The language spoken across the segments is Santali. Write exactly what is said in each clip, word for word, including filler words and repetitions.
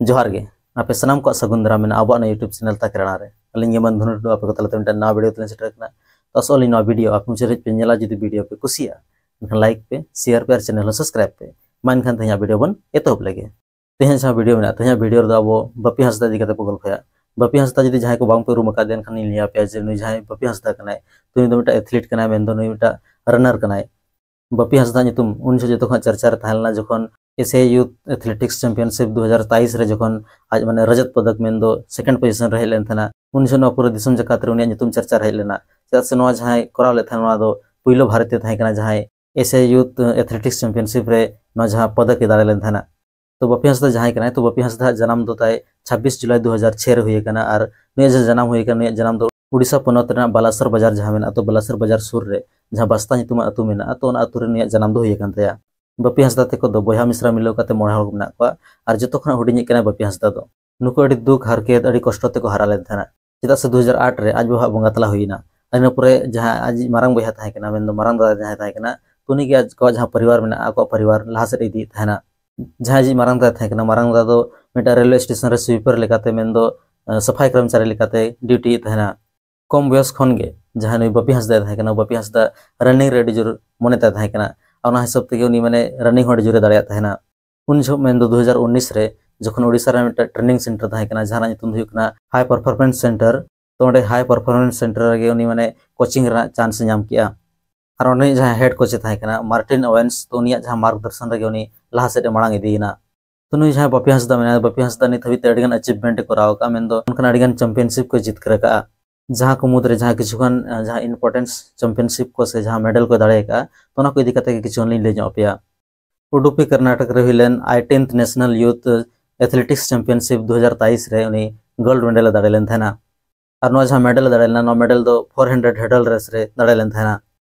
ᱡᱚᱦᱟᱨ ᱜᱮ, ᱟᱯᱮ ᱥᱟᱱᱟᱢ ᱠᱚᱣᱟᱜ ᱥᱟᱹᱜᱩᱱ ᱫᱟᱨᱟᱢ ᱢᱮᱱᱟᱜᱼᱟ ᱟᱵᱚᱣᱟᱜ ᱱᱚᱣᱟ YouTube ᱪᱮᱱᱮᱞ ᱛᱟᱠ ᱨᱟᱲᱟ ᱨᱮ᱾ ᱟᱹᱞᱤᱧ ᱜᱮ ᱢᱟᱹᱱ ᱫᱷᱚᱱᱩ ᱴᱩᱰᱩ ᱟᱯᱮ ᱠᱚ ᱛᱟᱞᱟᱛᱮ ᱢᱤᱫᱴᱟᱝ ᱱᱟᱣᱟ ᱵᱷᱤᱰᱤᱭᱳ ᱛᱮᱞᱤᱧ ᱥᱮᱴᱮᱨ ᱠᱟᱱᱟ᱾ ᱛᱚ ᱟᱥᱚᱜ ᱟᱹᱞᱤᱧ ᱱᱚᱣᱟ ᱵᱷᱤᱰᱤᱭᱳ ᱟᱯᱮ ᱢᱩᱪᱟᱹᱫ ᱫᱷᱟᱹᱵᱤᱡ ᱯᱮ ᱧᱮᱞᱟ᱾ ᱡᱩᱫᱤ ᱵᱷᱤᱰᱤᱭᱳ ᱯᱮ ᱠᱩᱥᱤᱭᱟᱜᱼᱟ, ᱮᱱᱠᱷᱟᱱ ᱞᱟᱭᱤᱠ ᱯᱮ, ᱥᱮᱭᱟᱨ ᱯᱮ ᱟᱨ ᱪᱮᱱᱮᱞ ᱦᱚᱸ ᱥᱟᱵᱥᱠᱨᱟᱭᱤᱵ ᱯᱮ᱾ ᱢᱟ ᱮᱱᱠᱷᱟᱱ ᱛᱮᱦᱮᱧᱟᱜ ᱵᱷᱤᱰᱤᱭᱳ ᱵᱚᱱ ᱮᱛᱚᱦᱚᱵ ᱞᱮᱜᱮ᱾ ᱛᱮᱦᱮᱧ ᱡᱟᱦᱟᱸ ᱵᱷᱤᱰᱤᱭᱳ ᱢᱮᱱᱟᱜᱼᱟ, ᱛᱮᱦᱮᱧᱟᱜ ᱵᱷᱤᱰᱤᱭᱳ ᱨᱮᱫᱚ ᱟᱵᱚ ᱵᱟᱯᱤ ᱦᱟᱸᱥᱫᱟ ᱤᱫᱤ ᱠᱟᱛᱮ ᱵᱚ ᱜᱚᱞᱯᱷᱚᱭᱟ᱾ ᱵᱟᱯᱤ ᱦᱟᱸᱥᱫᱟ ᱡᱩᱫᱤ ᱡᱟᱦᱟᱸᱭ ᱠᱚ ᱵᱟᱝ ᱯᱮ ᱩᱨᱩᱢ ᱟᱠᱟᱫᱮᱭᱟ, ᱮᱱᱠᱷᱟᱱ ᱤᱧ ᱞᱟᱹᱭ ᱟᱯᱮᱭᱟ ᱡᱮ ᱱᱩᱭ ᱡᱟᱦᱟᱸᱭ ᱵᱟᱯᱤ ᱦᱟᱸᱥᱫᱟ ᱠᱟᱱᱟᱭ, ᱛᱚ ᱱᱩᱭ ᱫᱚ ᱢᱤᱫᱴᱟᱝ ᱮᱛᱷᱞᱤᱴ ᱠᱟᱱᱟᱭ, ᱢᱮᱱᱫᱚ ᱱᱩᱭ ᱢᱤᱫᱴᱟᱝ ᱨᱟᱱᱟᱨ ᱠᱟᱱᱟᱭ᱾ ᱵᱟᱯᱤ ᱦᱟᱸᱥᱫᱟ ᱧᱩᱛᱩᱢ ᱩᱱ ᱡᱚᱠᱷᱚᱱ ᱡᱚᱛᱚ ᱠᱷᱚᱱᱟᱜ ᱪᱟᱨᱪᱟ ᱨᱮ ᱛᱟᱦᱮᱸ ᱞᱮᱱᱟ, ᱡᱚᱠᱷᱚᱱ ᱮᱥᱤᱭᱟ ᱭᱩᱛᱷ ᱮᱛᱷᱞᱮᱴᱤᱠᱥ ᱪᱟᱢᱯᱤᱭᱟᱱᱥᱤᱯ ᱫᱩ ᱦᱟᱡᱟᱨ ᱛᱮᱭᱤᱥ ᱨᱮ ᱡᱚᱠᱷᱚᱱ ᱟᱡ ᱢᱟᱱᱮ ᱨᱚᱡᱚᱛ ᱯᱚᱫᱚᱠ ᱢᱮᱱᱫᱚ ᱥᱮᱠᱮᱱᱰ ᱯᱚᱡᱤᱥᱚᱱ ᱨᱮ ᱦᱮᱡ ᱞᱮᱱ ᱛᱟᱦᱮᱱᱟ, ᱩᱱ ᱡᱚᱠᱷᱚᱱ ᱱᱚᱣᱟ ᱯᱩᱨᱟᱹ ᱫᱤᱥᱚᱢ ᱡᱟᱠᱟᱛ ᱨᱮ ᱩᱱᱤᱭᱟᱜ ᱧᱩᱛᱩᱢ ᱪᱟᱨᱪᱟ ᱨᱮ ᱦᱮᱡ ᱞᱮᱱᱟ᱾ ᱪᱮᱫᱟᱜ ᱥᱮ ᱱᱚᱣᱟ ᱡᱟᱦᱟᱸᱭ ᱠᱚᱨᱟᱣ ᱞᱮᱫ ᱛᱟᱦᱮᱱᱟ, ᱱᱚᱣᱟ ᱫᱚ ᱯᱩᱭᱞᱩ ᱵᱷᱟᱨᱚᱛᱤᱭᱚ ᱛᱟᱦᱮᱸ ᱠᱟᱱᱟ ᱡᱟᱦᱟᱸᱭ ᱮᱥᱤᱭᱟ ᱭᱩᱛᱷ ᱮᱛᱷᱞᱮᱴᱤᱠᱥ ᱪᱟᱢᱯᱤᱭᱟᱱᱥᱤᱯ ᱨᱮ ᱱᱚᱣᱟ ᱡᱟᱦᱟᱸ ᱯᱚᱫᱚᱠ ᱮ ᱫᱟᱲᱮ ᱞᱮᱱ ᱛᱟᱦᱮᱱᱟ᱾ ᱛᱚ ᱵᱟᱯᱤ ᱦᱟᱸᱥᱫᱟ ᱡᱟᱦᱟᱸᱭ ᱠᱟᱱᱟᱭ, ᱛᱚ ᱵᱟᱯᱤ ᱦᱟᱸᱥᱫᱟ ᱟᱜ ᱡᱟᱱᱟᱢ ᱫᱚ ᱛᱟᱭ ᱪᱷᱟᱵᱵᱤᱥ ᱡᱩᱞᱟᱭ ᱫᱩ ᱦᱟᱡᱟᱨ ᱪᱷᱚᱭ ᱨᱮ ᱦᱩᱭ ᱟᱠᱟᱱᱟ᱾ ᱟᱨ ᱱᱩᱭᱟᱜ ᱡᱟᱦᱟᱸ ᱡᱟᱱᱟᱢ ᱦᱩᱭ ᱟᱠᱟᱱᱟ, ᱱᱩᱭᱟᱜ ᱡᱟᱱᱟᱢ ᱫᱚ ᱩᱰᱤᱥᱟ ᱯᱚᱱᱚᱛ ᱨᱮᱱᱟᱜ ᱵᱟᱞᱟᱥᱚᱨ ᱵᱟᱡᱟᱨ ᱡᱟᱦᱟᱸ ᱢᱮᱱᱟᱜᱼᱟ, ᱛᱚ ᱵᱟᱞᱟᱥᱚᱨ ᱵᱟᱡᱟᱨ ᱥᱩᱨ ᱨᱮ ᱡᱟᱦᱟᱸ ᱵᱟᱥᱛᱟ ᱧᱩᱛᱩᱢᱟᱜ ᱟᱹᱛᱩ ᱢᱮᱱᱟᱜᱼᱟ, ᱛᱚ ᱚᱱᱟ ᱟᱹᱛᱩ ᱨᱮ ᱱᱩᱭᱟᱜ ᱡᱟᱱᱟᱢ ᱫᱚ ᱦᱩᱭ ᱟᱠᱟᱱ ᱛᱟᱭᱟ᱾ ᱵᱟᱯᱤ ᱦᱟᱸᱥᱫᱟ ᱛᱟᱠᱚ ᱫᱚ ᱵᱚᱭᱦᱟ ᱢᱤᱥᱨᱟ ᱢᱤᱞᱟᱹᱣ ᱠᱟᱛᱮ ᱢᱚᱬᱮ ᱦᱚᱲ ᱠᱚ ᱢᱮᱱᱟᱜ ᱠᱚᱣᱟ᱾ ᱟᱨ ᱡᱚᱛᱚ ᱠᱷᱚᱱᱟᱜ ᱦᱩᱰᱤᱧᱤᱡ ᱠᱟᱱᱟᱭ ᱵᱟᱯᱤ ᱦᱟᱸᱥᱫᱟ ᱫᱚ᱾ ᱱᱩᱠᱩ ᱟᱹᱰᱤ ᱫᱩᱠ ᱦᱟᱨᱠᱮᱛ, ᱟᱹᱰᱤ ᱠᱚᱥᱴᱚ ᱛᱮᱠᱚ ᱦᱟᱨᱟ ᱞᱮᱱ ᱛᱟᱦᱮᱱᱟ᱾ ᱪᱮᱫᱟᱜ ᱥᱮ ᱫᱩ ᱦᱟᱡᱟᱨ ᱟᱴ ᱨᱮ ᱟᱡ ᱵᱟᱵᱟᱣᱟᱜ ᱵᱚᱸᱜᱟ ᱛᱟᱞᱟ ᱦᱩᱭᱮᱱᱟ᱾ ᱟᱨ ᱤᱱᱟᱹ ᱯᱚᱨᱮ ᱡᱟᱦᱟᱸ ᱟᱡᱤᱡ ᱢᱟᱨᱟᱝ ᱵᱚᱭᱦᱟ ᱛᱟᱦᱮᱸ ᱠᱟᱱᱟ, ᱢᱮᱱᱫᱚ ᱢᱟᱨᱟᱝ ᱫᱟᱫᱟ ᱡᱟᱦᱟᱸᱭ ᱛᱟᱦᱮᱸ ᱠᱟᱱᱟ, ᱛᱚ ᱩᱱᱤ ᱜᱮ ᱟᱠᱚᱣᱟᱜ ᱡᱟᱦᱟᱸ ᱯᱚᱨᱤᱵᱟᱨ ᱢᱮᱱᱟᱜᱼᱟ, ᱟᱠᱚᱣᱟᱜ ᱯᱚᱨᱤᱵᱟᱨ ᱞᱟᱦᱟ ᱥᱮᱫ ᱮ ᱤᱫᱤᱭᱮᱫ ᱛᱟᱦᱮᱱᱟ᱾ ᱡᱟᱦᱟᱸᱭ ᱟᱡᱤᱡ ᱢᱟᱨᱟᱝ ᱫᱟᱫᱟ ᱛᱟᱦᱮᱸ ᱠᱟᱱᱟ, ᱢᱟᱨᱟᱝ ᱫᱟᱫᱟ ᱫᱚ ᱢᱤᱫᱴᱟᱝ ᱨᱮᱞᱣᱮ ᱥᱴᱮᱥᱚᱱ ᱨᱮ ᱥᱩᱭᱯᱟᱨ ᱞᱮᱠᱟᱛᱮ, ᱢᱮᱱᱫᱚ, ᱮ, ᱥᱟᱯᱷᱟᱭ ᱠᱚᱨᱢᱪᱟᱨᱤ ᱞᱮᱠᱟᱛᱮ ᱰᱤᱭᱩᱴᱤᱭᱮᱫ ᱛᱟᱦᱮᱱᱟ᱾ ᱠᱚᱢ ᱵᱚᱭᱚᱥ ᱠᱷᱚᱱ ᱜᱮ ᱡᱟᱦᱟᱸᱭ ᱱᱩᱭ ᱵᱟᱯᱤ ᱦᱟᱸᱥᱫᱟᱭ ᱛᱟᱦᱮᱸ ᱠᱟᱱᱟ, ᱵᱟᱯᱤ ᱦᱟᱸᱥᱫᱟ ᱨᱟᱱᱤᱝ ᱨᱮ ᱟᱹᱰᱤ ᱡᱳᱨ ᱢᱚᱱᱮ ᱛᱟᱭ ᱛᱟᱦᱮᱸ ᱠᱟᱱᱟ᱾ ᱟᱨ ᱚᱱᱟ ᱦᱤᱥᱟᱹᱵ ᱛᱮᱜᱮ ᱩᱱᱤ ᱢᱟᱱᱮ ᱨᱟᱱᱤᱝ ᱦᱚᱸ ᱟᱹᱰᱤ ᱡᱳᱨᱮ ᱫᱟᱲᱮᱭᱟᱜ ᱛᱟᱦᱮᱱᱟ᱾ ᱩᱱ ᱡᱚᱦᱚᱜ ᱢᱮᱱᱫᱚ ᱫᱩ ᱦᱟᱡᱟᱨ ᱩᱱᱤᱥ ᱨᱮ ᱡᱚᱠᱷᱚᱱ ᱳᱰᱤᱥᱟ ᱨᱮ ᱢᱤᱫᱴᱟᱝ ᱴᱨᱮᱱᱤᱝ ᱥᱮᱱᱴᱟᱨ ᱛᱟᱦᱮᱸ ᱠᱟᱱᱟ, ᱡᱟᱦᱟᱸ ᱨᱮᱱᱟᱜ ᱧᱩᱛᱩᱢ ᱫᱚ ᱦᱩᱭᱩᱜ ᱠᱟᱱᱟ ᱦᱟᱭ ᱯᱟᱨᱯᱷᱚᱨᱢᱮᱱᱥ ᱥᱮᱱᱴᱟᱨ, ᱛᱚ ᱚᱸᱰᱮ ᱦᱟᱭ ᱯᱟᱨᱯᱷᱚᱨᱢᱮᱱᱥ ᱥᱮᱱᱴᱟᱨ ᱨᱮᱜᱮ ᱩᱱᱤ ᱢᱟᱱᱮ ᱠᱳᱪᱤᱝ ᱨᱮᱱᱟᱜ ᱪᱟᱱᱥ ᱮ ᱧᱟᱢ ᱠᱮᱜᱼᱟ᱾ ᱟᱨ ᱚᱸᱰᱮ ᱡᱟᱦᱟᱸᱭ ᱦᱮᱰ ᱠᱳᱪ ᱮ ᱛᱟᱦᱮᱸ ᱠᱟᱱᱟ, ᱢᱟᱨᱴᱤᱱ ᱳᱣᱮᱱᱥ, ᱛᱚ ᱩᱱᱤᱭᱟᱜ ᱡᱟᱦᱟᱸ ᱢᱟᱨᱜᱽᱫᱚᱨᱥᱚᱱ ᱨᱮᱜᱮ ᱩᱱᱤ ᱞᱟᱦᱟ ᱥᱮᱫ ᱮ ᱢᱟᱲᱟᱝ ᱤᱫᱤᱭᱮᱱᱟ᱾ ᱛᱚ ᱱᱩᱭ ᱡᱟᱦᱟᱸᱭ ᱵᱟᱯᱤ ᱦᱟᱸᱥᱫᱟ ᱢᱮᱱᱟᱭᱟ, ᱵᱟᱯᱤ ᱦᱟᱸᱥᱫᱟ ᱱᱤᱛ ᱦᱟᱹᱵᱤᱡ ᱛᱮ ᱟᱹᱰᱤᱜᱟᱱ ᱟᱪᱤᱵᱷᱢᱮᱱᱴ ᱮ ᱠᱚᱨᱟᱣ ᱟᱠᱟᱫᱼᱟ, ᱢᱮᱱᱫᱚ ᱚᱱᱠᱟᱱ ᱟᱹᱰᱤᱜᱟᱱ ᱪᱟᱢᱯᱤᱭᱟᱱᱥᱤᱯ ᱠᱚᱭ ᱡᱤᱛᱠᱟᱹᱨ ᱟᱠᱟᱫᱼᱟ᱾ ᱡᱟᱦᱟᱸ ᱠᱚ ᱢᱩᱫᱽᱨᱮ ᱡᱟᱦᱟᱸ ᱠᱤᱪᱷᱩᱜᱟᱱ, ᱟᱸ, ᱡᱟᱦᱟᱸ ᱤᱢᱯᱚᱨᱴᱮᱱᱥ ᱪᱟᱢᱯᱤᱭᱟᱱᱥᱤᱯ ᱠᱚ ᱥᱮ ᱡᱟᱦᱟᱸ ᱢᱮᱰᱮᱞ ᱠᱚᱭ ᱫᱟᱲᱮ ᱟᱠᱟᱫᱼᱟ, ᱛᱚ ᱚᱱᱟ ᱠᱚ ᱤᱫᱤ ᱠᱟᱛᱮ ᱜᱮ ᱠᱤᱪᱷᱩ ᱞᱤᱧ ᱞᱟᱹᱭ ᱧᱚᱜ ᱟᱯᱮᱭᱟ᱾ ᱩᱰᱩᱯᱤ ᱠᱚᱨᱱᱟᱴᱚᱠ ᱨᱮ ᱦᱩᱭ ᱞᱮᱱ ᱟᱭᱴᱮᱱᱛᱷ ᱱᱮᱥᱱᱟᱞ ᱭᱩᱛᱷ ᱮᱛᱷᱞᱮᱴᱤᱠᱥ ᱪᱟᱢᱯᱤᱭᱟᱱᱥᱤᱯ ᱫᱩ ᱦᱟᱡᱟᱨ ᱛᱮᱭᱤᱥ ᱨᱮ ᱩᱱᱤ ᱜᱳᱞᱰ ᱢᱮᱰᱮᱞ ᱮ ᱫᱟᱲᱮ ᱞᱮᱱ ᱛᱟᱦᱮᱱᱟ᱾ ᱟᱨ ᱱᱚᱣᱟ ᱡᱟᱦᱟᱸ ᱢᱮᱰᱮᱞ ᱮ ᱫᱟᱲᱮ ᱞᱮᱱᱟ, ᱱᱚᱣᱟ ᱢᱮᱰᱮᱞ ᱫᱚ ᱯᱷᱳᱨ ᱦᱟᱱᱰᱨᱮᱰ ᱦᱮᱰᱚᱞ ᱨᱮᱥ ᱨᱮ ᱫᱟᱲᱮ ᱞᱮᱱ ᱛᱟᱦᱮᱱᱟ᱾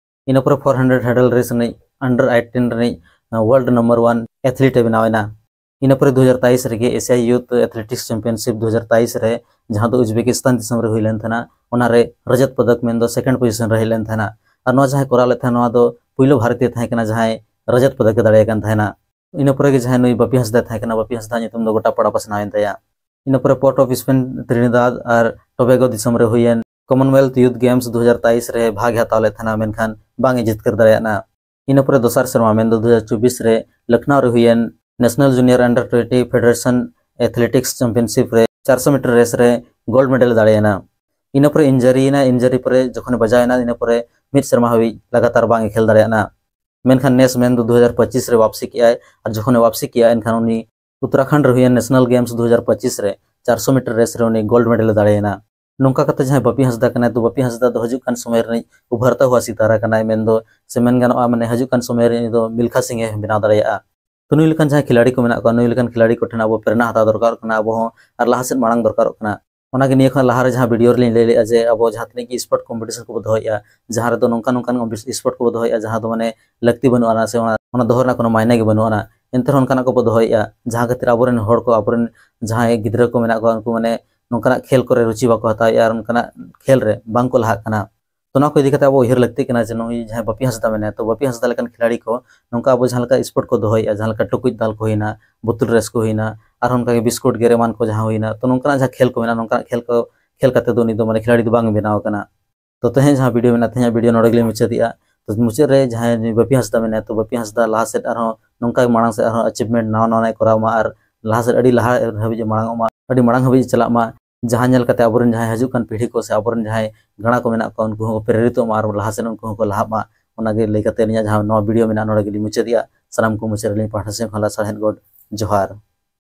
ᱤᱱᱟᱹ ᱯᱚᱨᱮ ᱯᱷᱳᱨ ᱦᱟᱱᱰᱨᱮᱰ ᱦᱮᱰᱚᱞ ᱨᱮᱥ ᱨᱤᱱᱤᱡ ᱟᱱᱰᱟᱨ ᱮᱭᱤᱴᱤᱱ ᱨᱤᱱᱤᱡ ᱣᱟᱨᱞᱰ ᱱᱟᱢᱵᱟᱨ ᱚᱣᱟᱱ ᱮᱛᱷᱞᱤᱴ ᱮ ᱵᱮᱱᱟᱣ ᱮᱱᱟ᱾ ᱤᱱᱟᱹ ᱯᱚᱨᱮ ᱫᱩ ᱦᱟᱡᱟᱨ ᱛᱮᱭᱤᱥ ᱨᱮᱜᱮ ᱮᱥᱤᱭᱟ ᱭᱩᱛᱷ ᱮᱛᱷᱞᱮᱴᱤᱠᱥ ᱪᱟᱢᱯᱤᱭᱟᱱᱥᱤᱯ ᱫᱩ ᱦᱟᱡᱟᱨ ᱛᱮᱭᱤᱥ ᱨᱮ, ᱡᱟᱦᱟᱸ ᱫᱚ ᱩᱡᱽᱵᱮᱠᱤᱥᱛᱟᱱ ᱫᱤᱥᱚᱢ ᱨᱮ ᱦᱩᱭ ᱞᱮᱱ ᱛᱟᱦᱮᱱᱟ, ᱚᱱᱟᱨᱮ ᱨᱚᱡᱚᱛ ᱯᱚᱫᱚᱠ ᱢᱮᱱᱫᱚ ᱥᱮᱠᱮᱱᱰ ᱯᱚᱡᱤᱥᱚᱱ ᱨᱮ ᱦᱮᱡ ᱞᱮᱱ ᱛᱟᱦᱮᱱᱟ᱾ ᱟᱨ ᱱᱚᱣᱟ ᱡᱟᱦᱟᱸᱭ ᱠᱚᱨᱟᱣ ᱞᱮᱫ ᱛᱟᱦᱮᱱᱟ, ᱱᱚᱣᱟ ᱫᱚ ᱯᱩᱭᱞᱩ ᱵᱷᱟᱨᱚᱛᱤᱭᱚ ᱛᱟᱦᱮᱸ ᱠᱟᱱᱟ ᱡᱟᱦᱟᱸᱭ ᱨᱚᱡᱚᱛ ᱯᱚᱫᱚᱠ ᱮ ᱫᱟᱲᱮᱭᱟᱜ ᱠᱟᱱ ᱛᱟᱦᱮᱱᱟ᱾ ᱤᱱᱟᱹ ᱯᱚᱨᱮ ᱜᱮ ᱡᱟᱦᱟᱸᱭ ᱱᱩᱭ ᱵᱟᱯᱤ ᱦᱟᱸᱥᱫᱟ ᱛᱟᱦᱮᱸ ᱠᱟᱱᱟ, ᱵᱟᱯᱤ ᱦᱟᱸᱥᱫᱟ ᱧᱩᱛᱩᱢ ᱫᱚ ᱜᱚᱴᱟ ᱯᱟᱲᱟ ᱯᱟᱥᱱᱟᱣ ᱮᱱ ᱛᱟᱭᱟ᱾ ᱤᱱᱟᱹ ᱯᱚᱨᱮ Port of Spain Trinidad R Tobago ᱫᱤᱥᱚᱢ ᱨᱮ ᱦᱩᱭᱮᱱ Commonwealth Youth Games ᱫᱩ ᱦᱟᱡᱟᱨ ᱛᱮᱭᱤᱥ ᱨᱮ ᱵᱷᱟᱜᱽ ᱮ ᱦᱟᱛᱟᱣ ᱞᱮᱫ ᱛᱟᱦᱮᱱᱟ, ᱢᱮᱱᱠᱷᱟᱱ ᱵᱟᱝ ᱮ ᱡᱤᱛᱠᱟᱹᱨ ᱫᱟᱲᱮᱭᱟᱫᱼᱟ᱾ ᱤᱱᱟᱹ ᱯᱚᱨᱮ ᱫᱚᱥᱟᱨ ᱥᱮᱨᱢᱟ, ᱢᱮᱱᱫᱚ ᱫᱩ ᱦᱟᱡᱟᱨ ᱪᱚᱵᱵᱤᱥ ᱨᱮ ᱞᱚᱠᱷᱱᱚᱣ ᱨᱮ ᱦᱩᱭᱮᱱ National Junior Under twenty Federation Athletics Championship ᱨᱮ ᱪᱟᱨᱥᱚ ᱢᱤᱴᱟᱨ ᱨᱮᱥ ᱨᱮ ᱜᱳᱞᱰ ᱢᱮᱰᱮᱞ ᱫᱟᱲᱮᱭᱮᱱᱟ᱾ ᱤᱱᱟᱹ ᱯᱚᱨᱮ ᱤᱱᱡᱟᱨᱤᱭᱮᱱᱟ, ᱤᱱᱡᱟᱨᱤ ᱯᱚᱨᱮ ᱡᱚᱠᱷᱚᱱᱮ ᱵᱟᱡᱟᱣ ᱮᱱᱟ, ᱤᱱᱟᱹ ᱯᱚᱨᱮ ᱢᱤᱫ ᱥᱮᱨᱢᱟ ᱦᱟᱹᱵᱤᱡ ᱞᱟᱜᱟᱛᱟᱨ ᱵᱟᱝ ᱮ ᱠᱷᱮᱞ ᱫᱟᱲᱮᱭᱟᱜᱼᱟ᱾ ᱢᱮᱱᱠᱷᱟᱱ ᱱᱮᱥ ᱢᱮᱱᱫᱚ ᱫᱩ ᱦᱟᱡᱟᱨ ᱯᱚᱸᱪᱤᱥ ᱨᱮ ᱣᱟᱯᱥᱤ ᱠᱮᱜᱼᱟᱭ, ᱟᱨ ᱡᱚᱠᱷᱚᱱᱮ ᱣᱟᱯᱥᱤ ᱠᱮᱜᱼᱟ, ᱮᱱᱠᱷᱟᱱ ᱩᱱᱤ ᱩᱛᱛᱚᱨᱟᱠᱷᱚᱸᱰ ᱨᱮ ᱦᱩᱭᱮᱱ National Games ᱫᱩ ᱦᱟᱡᱟᱨ ᱯᱚᱸᱪᱤᱥ ᱨᱮ ᱪᱟᱨᱥᱚ ᱢᱤᱴᱟᱨ ᱨᱮᱥ ᱨᱮ ᱩᱱᱤ ᱜᱳᱞᱰ ᱢᱮᱰᱮᱞ ᱮ ᱫᱟᱲᱮᱭᱮᱱᱟ᱾ ᱱᱚᱝᱠᱟ ᱠᱟᱛᱮ ᱡᱟᱦᱟᱸᱭ ᱵᱟᱯᱤ ᱦᱟᱸᱥᱫᱟ ᱠᱟᱱᱟᱭ, ᱛᱚ ᱵᱟᱯᱤ ᱦᱟᱸᱥᱫᱟ ᱫᱚ ᱦᱤᱡᱩᱜ ᱠᱟᱱ ᱥᱚᱢᱚᱭ ᱨᱤᱱᱤᱡ ᱩᱵᱷᱟᱨᱛᱟ ᱦᱩᱣᱟ ᱥᱤᱛᱟᱨᱟ ᱠᱟᱱᱟᱭ, ᱢᱮᱱᱫᱚ ᱥᱮ ᱢᱮᱱ ᱜᱟᱱᱚᱜᱼᱟ, ᱢᱟᱱᱮ ᱦᱤᱡᱩᱜ ᱠᱟᱱ ᱥᱚᱢᱚᱭ ᱨᱮ ᱩᱱᱤ ᱫᱚ ᱢᱤᱞᱠᱷᱟ ᱥᱤᱝ ᱮ ᱵᱮᱱᱟᱣ ᱫᱟᱲᱮᱭᱟᱜᱼᱟ᱾ ᱛᱚ ᱱᱩᱭ ᱞᱮᱠᱟᱱ ᱡᱟᱦᱟᱸᱭ ᱠᱷᱤᱞᱟᱲᱤ ᱠᱚ ᱢᱮᱱᱟᱜ ᱠᱚᱣᱟ, ᱱᱩᱭ ᱞᱮᱠᱟᱱ ᱠᱷᱤᱞᱟᱲᱤ ᱠᱚᱴᱷᱮᱱ ᱟᱵᱚ ᱯᱨᱮᱨᱱᱟ ᱦᱟᱛᱟᱣ ᱫᱚᱨᱠᱟᱨᱚᱜ ᱠᱟᱱᱟ, ᱟᱵᱚ ᱦᱚᱸ ᱟᱨ ᱞᱟᱦᱟ ᱥᱮᱫ ᱢᱟᱲᱟᱝ ᱫᱚᱨᱠᱟᱨᱚᱜ ᱠᱟᱱᱟ᱾ ᱚᱱᱟᱜᱮ ᱱᱤᱭᱟᱹ ᱠᱷᱚᱱ ᱞᱟᱦᱟᱨᱮ ᱡᱟᱦᱟᱸ ᱵᱷᱤᱰᱤᱭᱳ ᱨᱮᱞᱤᱧ ᱞᱟᱹᱭ ᱞᱮᱫᱼᱟ ᱡᱮ ᱟᱵᱚ ᱡᱟᱦᱟᱸ ᱛᱤᱱᱟᱹᱜ ᱜᱮ ᱥᱯᱳᱨᱴ ᱠᱚᱢᱯᱤᱴᱤᱥᱚᱱ ᱠᱚᱵᱚ ᱫᱚᱦᱚᱭᱮᱫᱼᱟ, ᱡᱟᱦᱟᱸ ᱨᱮᱫᱚ ᱱᱚᱝᱠᱟ ᱱᱚᱝᱠᱟᱱ ᱥᱯᱳᱨᱴ ᱠᱚᱵᱚ ᱫᱚᱦᱚᱭᱮᱫᱼᱟ ᱡᱟᱦᱟᱸ ᱫᱚ ᱢᱟᱱᱮ ᱞᱟᱹᱠᱛᱤ ᱵᱟᱹᱱᱩᱜ ᱟᱱᱟ ᱥᱮ ᱚᱱᱟ, ᱚᱱᱟ ᱫᱚᱦᱚ ᱨᱮᱱᱟᱜ ᱠᱳᱱᱳ ᱢᱟᱭᱱᱮ ᱜᱮ ᱵᱟᱹᱱᱩᱜ ᱟᱱᱟ, ᱮᱱᱛᱮ ᱨᱮᱦᱚᱸ ᱚᱱᱠᱟᱱᱟᱜ ᱠᱚᱵᱚ ᱫᱚᱦᱚᱭᱮᱫᱼᱟ ᱡᱟᱦᱟᱸ ᱠᱷᱟᱹᱛᱤᱨ ᱟᱵᱚᱨᱮᱱ ᱦᱚᱲ ᱠᱚ, ᱟᱵᱚᱨᱮᱱ ᱡᱟᱦᱟᱸᱭ ᱜᱤᱫᱽᱨᱟᱹ ᱠᱚ ᱢᱮᱱᱟᱜ ᱠᱚᱣᱟ, ᱩᱱᱠᱩ ᱢᱟᱱᱮ ᱱᱚᱝᱠᱟᱱᱟᱜ ᱠᱷᱮᱞ ᱠᱚᱨᱮ ᱨᱩᱪᱤ ᱵᱟᱠᱚ ᱦᱟᱛᱟᱣᱮᱫᱼᱟ ᱟᱨ ᱚᱱᱠᱟᱱᱟᱜ ᱠᱷᱮᱞ ᱨᱮ ᱵᱟᱝ ᱠᱚ ᱞᱟᱦᱟᱜ ᱠᱟᱱᱟ᱾ ᱛᱚ ᱱᱚᱣᱟ ᱠᱚ ᱤᱫᱤ ᱠᱟᱛᱮ ᱟᱵᱚ ᱩᱭᱦᱟᱹᱨ ᱞᱟᱹᱠᱛᱤ ᱠᱟᱱᱟ ᱡᱮ ᱱᱩᱭ ᱡᱟᱦᱟᱸᱭ ᱵᱟᱯᱤ ᱦᱟᱸᱥᱫᱟ ᱢᱮᱱᱟᱭᱟ, ᱛᱚ ᱵᱟᱯᱤ ᱦᱟᱸᱥᱫᱟ ᱞᱮᱠᱟᱱ ᱠᱷᱤᱞᱟᱲᱤ ᱠᱚ ᱱᱚᱝᱠᱟ ᱟᱵᱚ ᱡᱟᱦᱟᱸ ᱞᱮᱠᱟ ᱥᱯᱳᱨᱴ ᱠᱚ ᱫᱚᱦᱚᱭᱮᱫᱼᱟ, ᱡᱟᱦᱟᱸ ᱞᱮᱠᱟ ᱴᱩᱠᱩᱡ ᱫᱟᱞ ᱠᱚ ᱦᱩᱭᱱᱟ, ᱵᱳᱛᱚᱞ ᱨᱮᱥ ᱠᱚ ᱦᱩᱭᱱᱟ, ᱟᱨᱦᱚᱸ ᱚᱱᱠᱟᱜᱮ ᱵᱤᱥᱠᱩᱴ ᱜᱮᱨ ᱮᱢᱟᱱ ᱠᱚ ᱡᱟᱦᱟᱸ ᱦᱩᱭᱱᱟ, ᱛᱚ ᱱᱚᱝᱠᱟᱱᱟᱜ ᱡᱟᱦᱟᱸ ᱠᱷᱮᱞ ᱠᱚ ᱢᱮᱱᱟᱜᱼᱟ, ᱱᱚᱝᱠᱟᱱᱟᱜ ᱠᱷᱮᱞ ᱠᱚ ᱠᱷᱮᱞ ᱠᱟᱛᱮ ᱫᱚ ᱩᱱᱤ ᱫᱚ ᱢᱟᱱᱮ ᱠᱷᱤᱞᱟᱲᱤ ᱫᱚ ᱵᱟᱝ ᱵᱮᱱᱟᱣ ᱟᱠᱟᱱᱟ᱾ ᱛᱚ ᱛᱮᱦᱮᱧ ᱡᱟᱦᱟᱸ ᱵᱷᱤᱰᱤᱭᱳ ᱢᱮᱱᱟᱜᱼᱟ, ᱛᱮᱦᱮᱧᱟᱜ ᱵᱷᱤᱰᱤᱭᱳ ᱱᱚᱰᱮ ᱜᱮᱞᱤᱧ ᱢᱩᱪᱟᱹᱫᱮᱜᱼᱟ᱾ ᱛᱚ ᱢᱩᱪᱟᱹᱫ ᱨᱮ ᱡᱟᱦᱟᱸᱭ ᱱᱩᱭ ᱵᱟᱯᱤ ᱦᱟᱸᱥᱫᱟ ᱢᱮᱱᱟᱭᱟ, ᱛᱚ ᱵᱟᱯᱤ ᱦᱟᱸᱥᱫᱟ ᱞᱟᱦᱟ ᱥᱮᱫ ᱟᱨᱦᱚᱸ ᱱᱚᱝᱠᱟ ᱜᱮ ᱢᱟᱲᱟᱝ ᱥᱮᱫ ᱟᱨᱦᱚᱸ ᱟᱪᱤᱵᱷᱢᱮᱱᱴ ᱱᱟᱣᱟ ᱱᱟᱣᱟ ᱠᱚᱨᱟᱣ ᱢᱟ ᱟᱨ ᱞᱟᱦᱟ ᱥᱮᱫ ᱟᱹᱰᱤ ᱞᱟᱦᱟ ᱦᱟᱹᱵᱤᱡ ᱮ ᱢᱟᱲᱟᱝ ᱚᱜ ᱢᱟ, ᱟᱹᱰᱤ ᱢᱟᱲᱟᱝ ᱦᱟᱹᱵᱤᱡ ᱮ ᱪᱟᱞᱟᱜ ᱢᱟ᱾ ᱡᱟᱦᱟᱸ ᱧᱮᱞ ᱠᱟᱛᱮ ᱟᱵᱚᱨᱮᱱ ᱡᱟᱦᱟᱸᱭ ᱦᱤᱡᱩᱜ ᱠᱟᱱ ᱯᱤᱲᱦᱤ ᱠᱚ ᱥᱮ ᱟᱵᱚᱨᱮᱱ ᱡᱟᱦᱟᱸᱭ ᱜᱟᱬᱟ ᱠᱚ ᱢᱮᱱᱟᱜ ᱠᱚᱣᱟ, ᱩᱱᱠᱩ ᱦᱚᱸ ᱠᱚ ᱯᱨᱮᱨᱤᱛᱚᱜ ᱢᱟ ᱟᱨ ᱞᱟᱦᱟ ᱥᱮᱫ ᱩᱱᱠᱩ ᱦᱚᱸᱠᱚ ᱞᱟᱦᱟᱜ ᱢᱟ᱾ ᱚᱱᱟᱜᱮ ᱞᱟᱹᱭ ᱠᱟᱛᱮ ᱟᱹᱞᱤᱧᱟᱜ ᱡᱟᱦᱟᱸ ᱱᱚᱣᱟ ᱵᱷᱤᱰᱤᱭᱳ ᱢᱮᱱᱟᱜᱼᱟ, ᱱᱚᱰᱮ ᱜᱮᱞᱤᱧ ᱢᱩᱪᱟᱹᱫᱮᱜᱼᱟ᱾ ᱥᱟᱱᱟᱢ ᱠᱚ ᱢᱩᱪᱟᱹᱫ ᱨᱮᱞᱤᱧ ᱯᱟᱦᱴᱟ ᱥᱮᱫ ᱠᱷᱚᱱ ᱞᱟᱥᱟᱲᱦᱮᱫ ᱜᱚᱰ ᱡᱚᱦᱟᱨ᱾